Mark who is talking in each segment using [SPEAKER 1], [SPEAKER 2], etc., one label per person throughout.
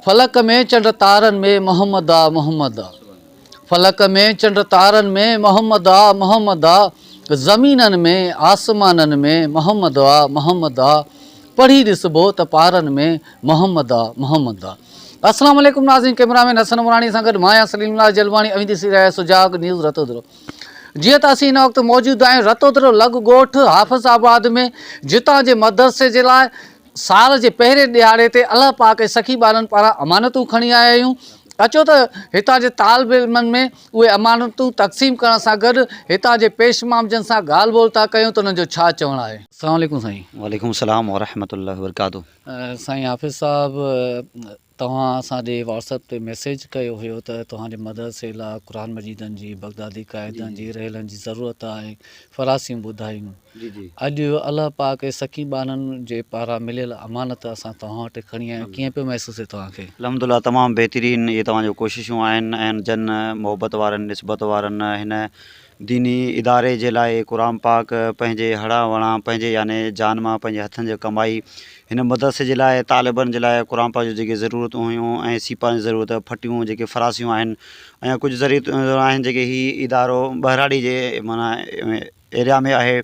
[SPEAKER 1] فلڪ ۾ چنڊ تارن ۾ محمد آ محمد آ فلڪ ۾ چنڊ تارن ۾ محمد آ محمد آ زمينن ۾ آسمانن ۾ محمد آ محمد آ پڙهي ڏسبو ته پارن ۾ محمد آ محمد آ السلام عليڪم ناظرين ڪئميرا مين حسن عمراڻي سان گڏ مان آهيان سليم الله جلباڻي اوهين ڏسي رهيا آهيو سجاڳ نيوز رتودرو جيئن ته اسين هن وقت موجود آهيون رتودرو لڳ ڳوٺ حافظ آباد ۾ جتان جي مدرسي جي لاء سال جي پهرين ڏهاڙي تي الله پاڪ ۽ سخي ٻانهن پاران امانتون کڻي آيا آهيون. اچو ته هتان جي طالب علمن ۾ اهي امانتون تقسيم ڪرڻ سان گڏ هتان جي پيش امامجن سان ڳالهه ٻولهه ٿا ڪيون ته انهن جو ڇا چوڻ آهي. السلام عليڪم سائين.
[SPEAKER 2] وعليڪم السلام ورحمة الله وبرڪاته.
[SPEAKER 1] سائين حافظ صاحب توهان اسان ڏي واٽس اپ تي ميسيج ڪيو هيو ته توهان جي مدرسي لا قرآن مجيدن جي بغدادي قاعدن جي رحلن جي ضرورت آهي فراسيون ٻڌايون اڄ الله پاڪ جي سخي ٻانهن جي پاران مليل امانت اسان توهان وٽ کڻي آيا آهيون ڪيئن پيو محسوس ٿئي توهان کي.
[SPEAKER 2] الحمدلله تمام بهترين اهي توهان جون ڪوششون آهن ۽ جن محبت وارن نسبت وارن هن ديني اداري جي لاء قرآن پاڪ پنهنجي هڙان وڙان پنهنجي يعني جان مان پنهنجي هٿن جي ڪمائي هن مدرسي جي لاء طالبن جي لاء قرآن پاڪ جون جيڪي ضرورتون هيون ۽ سيپارن جي ضرورت ڦٽيون جيڪي فراسيون آهن ۽ ڪجهه ضرورتون آهن جيڪي هي ادارو ٻهراڙي جي معنيٰ ايريا ۾ آهي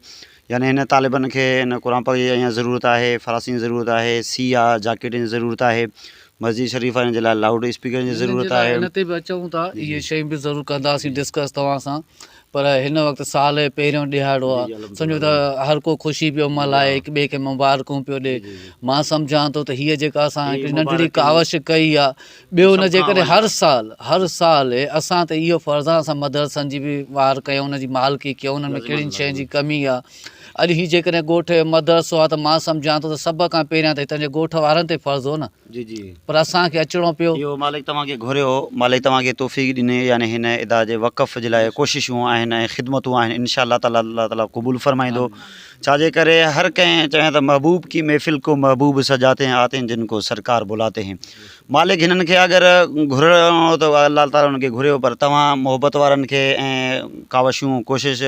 [SPEAKER 2] يعني هن طالبن کي هن قرآن پاڪ جي اڃا ضرورت آهي فراسين جي ضرورت آهي سي آ جاڪيٽن جي ضرورت آهي مسجد شريف وارن جي لاء لائوڊ اسپيڪرن جي ضرورت آهي.
[SPEAKER 1] ان تي به اچون ٿا اهي شيون به ضرور ڪنداسين ڊسڪس توهان سان پر هن وقت سال جو پهريون ڏهاڙو آهي سمجهو ته هر ڪو خوشي پيو ملهائي هڪ ٻئي کي مبارڪون پيو ڏي مان سمجهان ٿو ته هيء جيڪا اسان هڪڙي ننڍڙي ڪاوش ڪئي آهي ٻيو نه جيڪڏهن هر سال هر سال اسان تي اهو فرض آهي اسان مدرسن جي به واهر ڪيون ان جي مالڪي ڪيون انهن ۾ ڪهڙين شين جي ڪمي آهي اڄ هي جيڪڏهن ڳوٺ جو مدرسو آهي ته مان سمجهان ٿو ته سڀ کان پهريان ته هتان جي ڳوٺ وارن تي فرض هو نه
[SPEAKER 2] جي جي
[SPEAKER 1] پر اسان کي اچڻو پيو.
[SPEAKER 2] اهو مالڪ توهان کي گهريو مالڪ توهان کي توفيق ڏني يعني هن اداري جي وقف جي لاء ڪوششون آهن ۽ خدمتون آهن انشاء الله تعالي الله تعالي قبول فرمائيندو ڇا جي ڪري هر ڪنهن چيائين ته محبوب ڪي محفل ڪو محبوب سجاتي هين آتي هين جن ڪو سرڪار بلاتي هين مالڪ هنن کي اگر گهرڻو هو ته الله تعالي هنن کي گهريو پر توهان محبت وارن کي ۽ ڪاوشون ڪوشش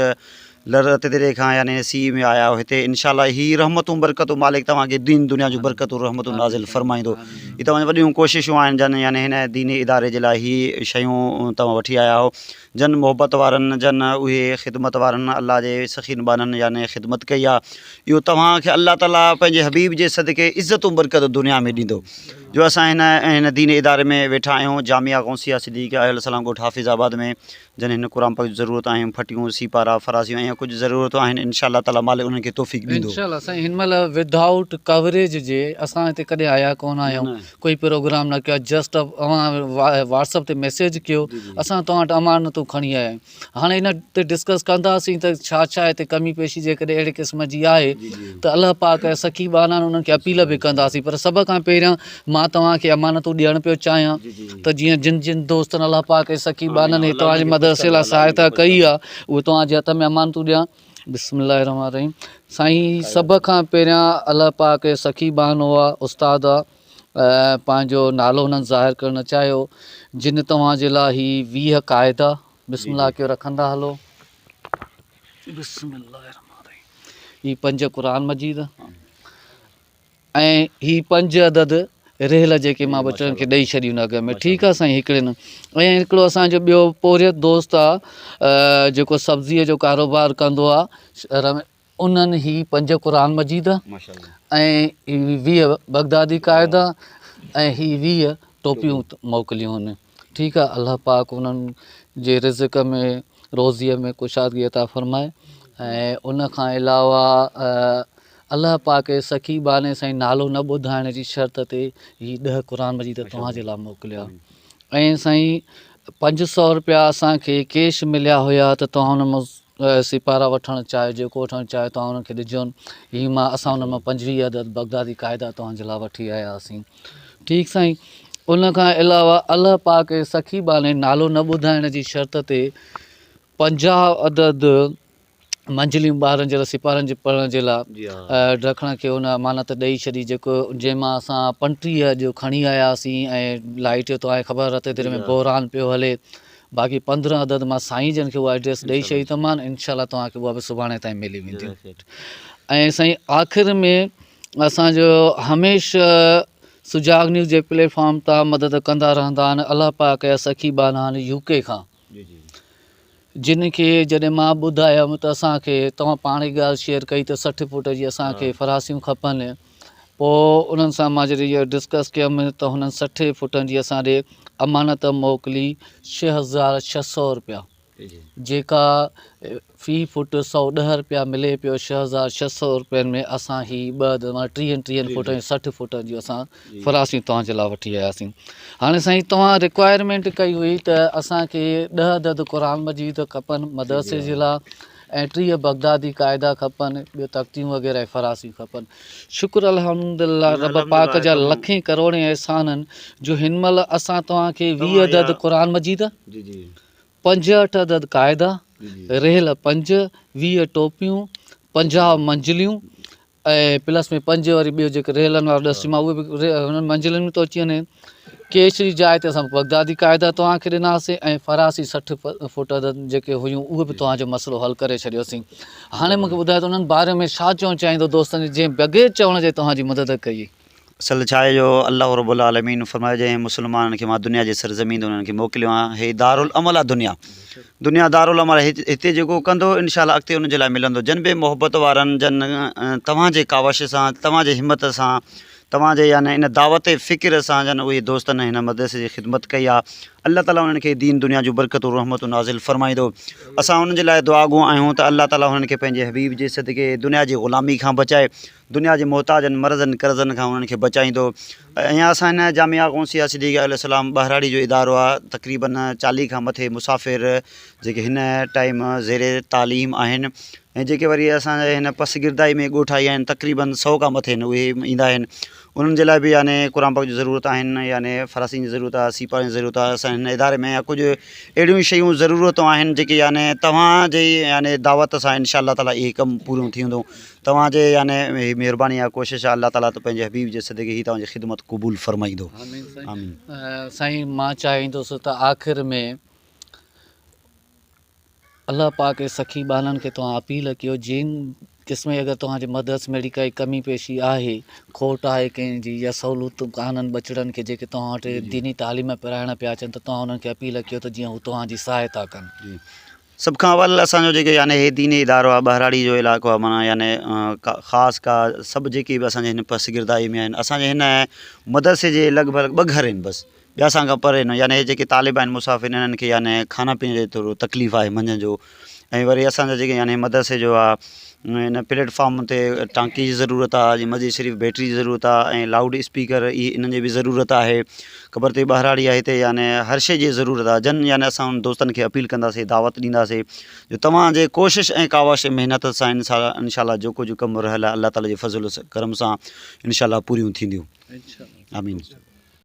[SPEAKER 2] لرتدري کان يعني سي ۾ آيا آهيو هتي انشاء الله هي رحمتون برڪتون مالڪ توهان کي دين دنيا جون برڪتون رحمتون نازل فرمائيندو هي توهان جون وڏيون ڪوششون آهن جن يعني هن ديني اداري جي لاء هي شيون توهان وٺي آيا آهيو جن محبت وارن جن اهي خدمت وارن الله جي سخين ٻانهن يعني خدمت ڪئي آهي اهو توهان کي الله تعالي پنهنجي حبيب جي صدقي عزتون برڪتون دنيا ۾ ڏيندو جو اسان هن هن ديني اداري ۾ ويٺا آهيون جامعه غوثيه صديقيه اهل السلام ڳوٺ حافظ آباد ۾ جن هن قرآن پاڪ جون ضرورتون آهن ڦٽيون سيپارا فراسيون ۽ ڪجهه ضرورتون آهن انشاء الله تعالي مالڪ انهن کي توفيق ڏيندو.
[SPEAKER 1] انشاء الله سائين هن مهل ودائوٽ ڪوريج جي اسان هتي ڪڏهن آيا ڪونه آهيون ڪوئي پروگرام نه ڪيو آهي جسٽ اوهان واٽس اپ تي ميسيج ڪيو اسان توهان وٽ امانتون کڻي آيا آهيون هاڻي ان تي ڊسڪس ڪنداسين ته ڇا ڇا هتي ڪمي پيشي جيڪڏهن اهڙي قسم جي آهي ته الله پاڪ جا سخي ٻانها آهن انهن کي اپيل به ڪنداسين پر سڀ کان پهريان مان توهان کي امانتون ڏيڻ پيو چاهيان ته جيئن جن جن دوستن الله پاڪ جي سخي ٻانهن هي توهان جي مدرسي لاء سهائتا ڪئي آهي اهي توهان جي هٿ ۾ امانتون ڏيان بسم الله الرحمن الرحيم سائين سڀ کان پهريان الله پاڪ جو سخي ٻانهو آهي استاد آهي پنهنجو نالو هنن ظاهر ڪرڻ نه چاهيو جن توهان جي لاء هي 20 قاعدا بسم الله ڪيو رکندا هلو بسم الله الرحمن الرحيم هي پنج قرآن مجيد ۽ هي پنج عدد رحل جيڪي مان ٻچڙن کي ڏئي ڇڏيون اڳ ۾ ٺيڪ آ سائين هڪڙي نه ۽ هڪڙو اسان جو ٻيو پورهيت دوست آ جيڪو سبزيء جو ڪاروبار ڪندو آ شهر ۾ انهن هي پنج قرآن مجيد ۽ هي 20 بغدادي قاعدا ۽ هي 20 ٽوپيون موڪليون هن ٺيڪ آ الله پاڪ انهن جي رزق ۾ روزيء ۾ ڪشادگي عطا فرمائي ۽ ان کان علاوه الله پاڪ جي سخي ٻانهي سائين نالو نه ٻڌائڻ جي شرط تي هي ڏهه قرآن مجيد توهان جي لاء موڪليا ۽ سائين 500 روپيا اسان کي ڪيش مليا هيا ته توهان ان مان سيپارا وٺڻ چاهيو جيڪو وٺڻ چاهيو توهان انهن کي ڏجون هي مان اسان انهن مان 25 عدد بغدادي قاعدا توهان جي لاء وٺي آيا هئاسين ٺيڪ سائين ان کان علاوه الله پاڪ جي سخي ٻانهي نالو نه ٻڌائڻ جي شرط تي 50 عدد منجليون ٻارن جي لاء سپارن جي پڙهڻ جي لاء ڊکڻ کي ان امانت ڏئي ڇڏي جيڪو جنهن مان اسان 35 اڄ کڻي آياسين ۽ لائٽ جو توهان کي خبر رتي دير ۾ بحران پيو هلي باقي 15 عدد مان سائين جن کي اها ايڊريس ڏئي ڇڏي ته مان انشاء الله توهان کي اها به سڀاڻي تائين ملي ويندي ۽ سائين آخر ۾ اسان جو هميشه. سجاڳ نيوز جي پليٽ فارم تان مدد ڪندا رهندا آهن الله پاڪ جا سخي ٻانها آهن يو ڪي کان جن کي جڏهن مان ٻڌايم ته اسان کي توهان پاڻ ئي ڳالهه شيئر ڪئي ته 60 فوٽ جي اسان کي فراسيون کپن پوء انهن سان مان جڏهن اهو ڊسڪس ڪيم ته هنن 60 فوٽن جي اسان ڏي امانت موڪلي 6600 روپيا جيڪا في فوٽ 110 رپيا ملي پيو 6600 رپين ۾ اسان هي ٻه عدد معنيٰ ٽيهن ٽيهن فوٽ ۽ 60 فوٽن جون اسان فراسيون توهان جي لاء وٺي آياسين هاڻي سائين توهان رڪوائرمينٽ ڪئي هئي ته اسان کي ڏهه عدد قرآن مجيد کپن مدرسي جي لاء ۽ 30 بغدادي قاعدا کپن ٻيو تختيون وغيره ۽ فراسيون کپن شڪر الحمدلله رب پاڪ جا لکين ڪروڙين احسان آهن جو هن مهل اسان توهان کي 20 عدد قرآن مجيد 65 عدد قاعدا، ريل پنج، 20 ٽوپيون، 50 منجليون ۽ پلس ۾ پنج وري ٻيو جيڪي ريلن وارو ڏس مان اهي به هنن منجلين ۾ ٿو اچي وڃي. ڪيش جي جاء تي اسان بغدادي قاعدا توهان کي ڏناسين ۽ فراسي 60 فوٽ عدد جيڪي هيون اهي به توهان جو مسئلو حل ڪري ڇڏيوسين. هاڻي مون کي ٻڌايو ته انهن باري ۾ ڇا چوڻ چاهيندو دوستن جي جنهن بغير چوڻ جي توهان جي مدد ڪئي.
[SPEAKER 2] اصل ڇا آهي جو الله رب العالمين فرمايو جنهن مسلمانن کي مان دنيا جي سرزمين تي انهن کي موڪليو آهيان هي دارالعمل آهي دنيا دنيا دارالعمل آهي هتي جيڪو ڪندو انشاء الله اڳتي ان جي لاء ملندو جن به محبت وارن جن توهان جي ڪاوش سان توهان جي همت سان توهان جي يعني ان دعوت فڪر سان جن اهي دوستن هن مدرسي جي خدمت ڪئي آهي الله تعالي انهن کي دين دنيا جون برڪتون رحمتون نازل فرمائيندو اسان انهن جي لاء دعاگو آهيون ته الله تعالي انهن کي پنهنجي حبيب جي صدقي دنيا جي غلامي کان بچائي دنيا جي محتاجن مرضن قرضن کان انهن کي بچائيندو ۽ اسان هن جامعه غوثيه صديقيه عليه السلام ٻهراڙي جو ادارو آهي تقريبن 40 کان مٿي مسافر جيڪي هن ٽائيم زير تعليم آهن ۽ جيڪي وري اسان جي هن پسگردائي ۾ ڳوٺائي آهن تقريبن 100 کان مٿي آهن اهي ايندا آهن انهن جي لاء به يعني قرآن پاڪ جي ضرورت آهن يعني فراسين جي ضرورت آهي سيپارن جي ضرورت آهي اسان هن اداري ۾ ڪجهه اهڙيون شيون ضرورتون آهن جيڪي يعني توهان جي يعني دعوت سان انشاء الله تعالي اهي ڪم پوريون ٿيندو توهان جي يعني هي مهرباني آ ڪوشش آ الله تعالي ته پنهنجي حبيب جي صدقي هي توهان جي خدمت قبول فرمائيندو آمين.
[SPEAKER 1] سائين مان چاهيندس ته آخر ۾ الله پاڪ جي سخي ٻانهن کي توهان اپيل ڪيو جن قسم جي اگر توهان جي مدرس ۾ اهڙي ڪائي ڪمي پيشي آهي کوٽ آهي ڪنهن جي يا سهولتون ڪانهن ٻچڙن کي جيڪي توهان وٽ ديني تعليم پرائڻ پيا اچن ته توهان انهن کي اپيل ڪيو ته جيئن هو توهان جي سهائتا ڪن.
[SPEAKER 2] سڀ کان اول اسان جو جيڪي يعني هي ديني ادارو آهي ٻهراڙي جو علائقو آهي معنيٰ يعني خاص ڪا سڀ جيڪي به اسان جي هن پسگردائي ۾ آهن اسان جي هن مدرسي جي لڳ ڀڳ ٻه گهر آهن بس ٻيا اسان کان پري آهن يعني هي جيڪي طالب آهن مسافر انهن کي يعني کانا پيني جي ٿورو تڪليف آهي منجهند جو ۽ وري اسان جا جيڪي يعني مدرسي جو آهي هن پليٽ فارم تي ٽانڪي جي ضرورت آهي جي مسجد شريف بيٽري جي ضرورت آهي ۽ لائوڊ اسپيڪر اهي انهن جي به ضرورت آهي خبر تي ٻهراڙي آهي هتي يعني هر شيء جي ضرورت آهي جن يعني اسان انهن دوستن کي اپيل ڪنداسين دعوت ڏينداسين جو توهان جي ڪوشش ۽ ڪاوش ۽ محنت سان انشاء الله جو ڪجهه ڪم رهيل آهي الله تعالي جي فضل کرم سان انشاء الله پوريون ٿينديون آمين.